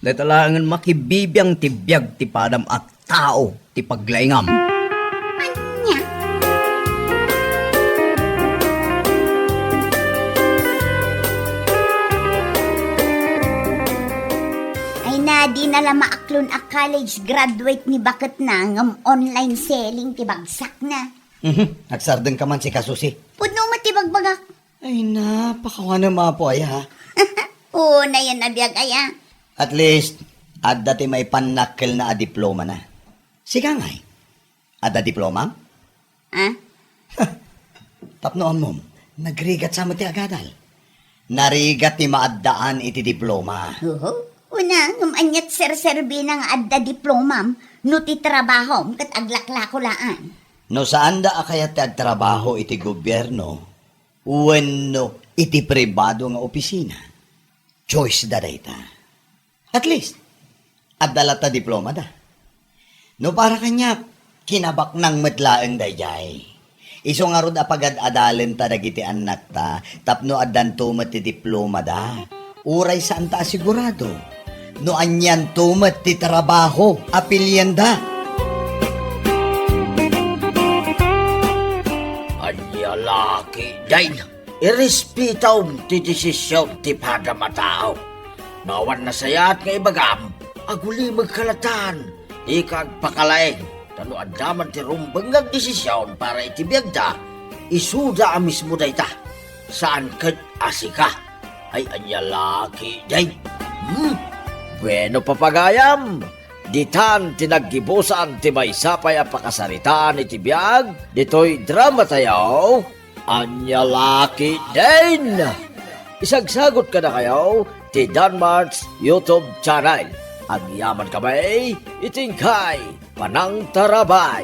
dayta laengen makibibiang ti biag ti padam a tao ti paglaingam. Ania? Ay na, dina la maaklon a college graduate ni baketna ngem online selling ti bagsakna. Mhm. Agsardengka man, sika, Susi. Pudno met ti bagbagak. Ay na, pakawanem, Apo, aya, ha? Oo, nayan a biag aya. At least, adda ti maipannakkelna a diplomana. Sika ngay, adda diplomam? Ah? Tapno ammom, nagrigat sa met ti agadal. Narigat ti maaddaan iti diploma. Oho. Una, ngem aniat serserbina nga adda diplomam no ti trabahom ket aglaklako laeng? No saanda a kayat ti agtrabaho iti gobierno wenno iti pribado nga opisina, choice da dayta. At least, adda latta diplomada. No para kaniak, kinabaknang met laeng daydiay. Isu ngarud a pagad-adalenta dagiti annakta tapno addanto met ti diplomada. Uray saanta a sigurado no anianto met ti trabaho a pilianda. Ania la ketdin, irespetam ti desisyon ti padam a tao. No awan nasayaat nga ibagam, agulimegka latta. Dika agpakalaing, ta no adda man ti rumbeng nga agdesisyon para iti biagda, isuda a mismo dayta. Saan ket a sika. Ay, ania la ketdin? Hmm? Bueno, papagayam, ditan ti naggibusan ti maysa pay a pakasaritaan iti biag ditoy dramatayo. Ania la ketdin? Isagsagut kadakayo ti Danmart's YouTube channel. Agyamankami iti inkay panangtarabay.